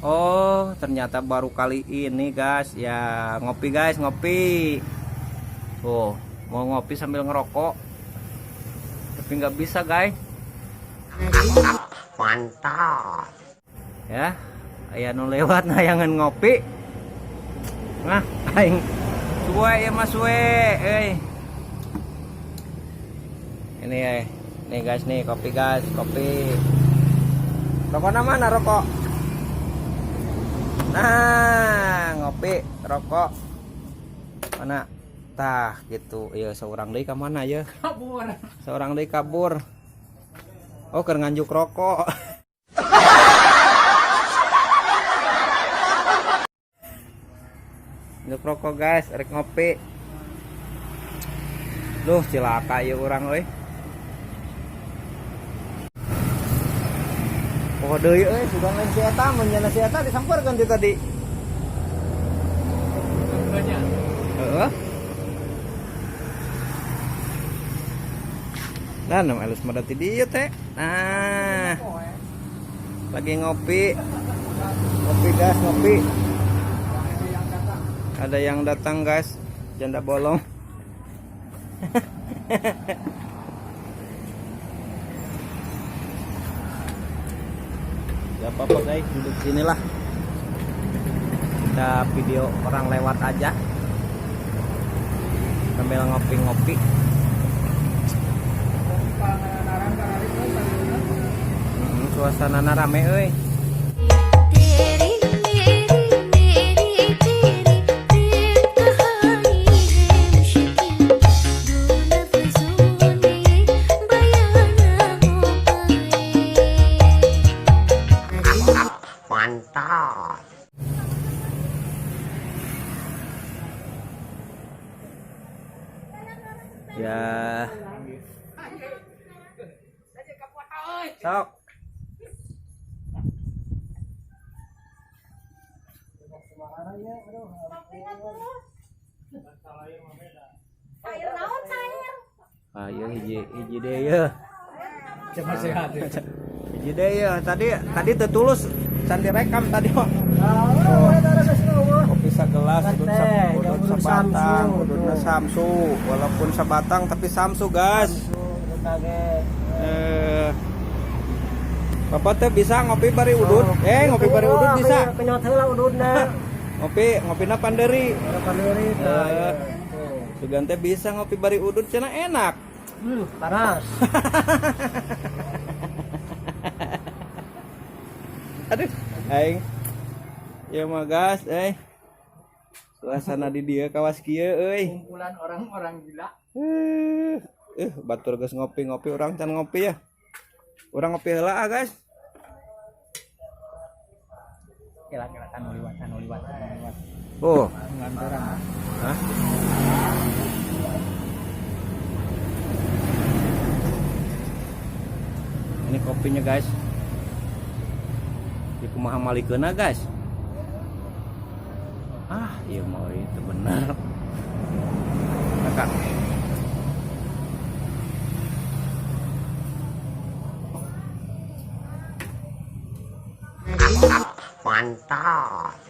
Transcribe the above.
Oh, ternyata baru kali ini guys. Ya, ngopi guys, ngopi. Oh, mau ngopi sambil ngerokok. Tapi nggak bisa guys. Mantap. Ya, aya nu lewat nayangan ngopi. Nah, aing suwe ya mas suwe, euy. Ini ya, nih guys nih kopi guys, kopi. Rokoknya mana rokok? Nah, ngopi, rokok. Mana? Tah gitu. Ya seorang deui ka mana ya? Kabur. Seorang deui kabur. Oh, keur nganjuk rokok. Nganjuk rokok guys, rek ngopi. Duh, cilaka ya urang euy. Oh deui euy, sugan lain si eta, mun nyana si eta disampeurkeun ti tadi. Heeh. Nah, nu alus mah ti dieu teh. Nah. Lagi ngopi. Ngopi guys, ngopi. Ada yang datang guys, janda bolong. Gak apa-apa guys, duduk sinilah. Kita video orang lewat aja. Sambil ngopi-ngopi. Suasana rame euy. तेरी मेरी मेरी तेरी प्रेम कहानी है मुश्किल दो लफ्जों में बयां ना हो पाए। Mantap. Ya. Sok. Cair naon cair? Ah, iya hiji hiji deh ya. Cepat sehat. Hiji deh ya. Tadi tadi teu tulus can direkam tadi mah. Kopi sagelas udut udut sabatang, udutna samsu. Walaupun sabatang tapi samsu, guys. Eh. Bapak teh bisa ngopi bari udut? Eh, ngopi bari udut bisa. Kenyot heula udutna. Ngopi, ngopina panderi. Panderi. Eh, sugan teh bisa ngopi bari udut cenah enak. Panas. Aduh, aing. Ya mah gas, eh. Suasana di dieu kawas kieu euy. Kumpulan orang-orang gila. Batur geus ngopi-ngopi urang can ngopi ya. Urang ngopi heula ah, guys. Kira-kira anu liwat, anu liwat, anu liwat. Oh, Ngantoran. hah? Ini kopinya guys. Di kumaha malikeunna guys. Ah, iya mau itu benar. Kakak. Mantap.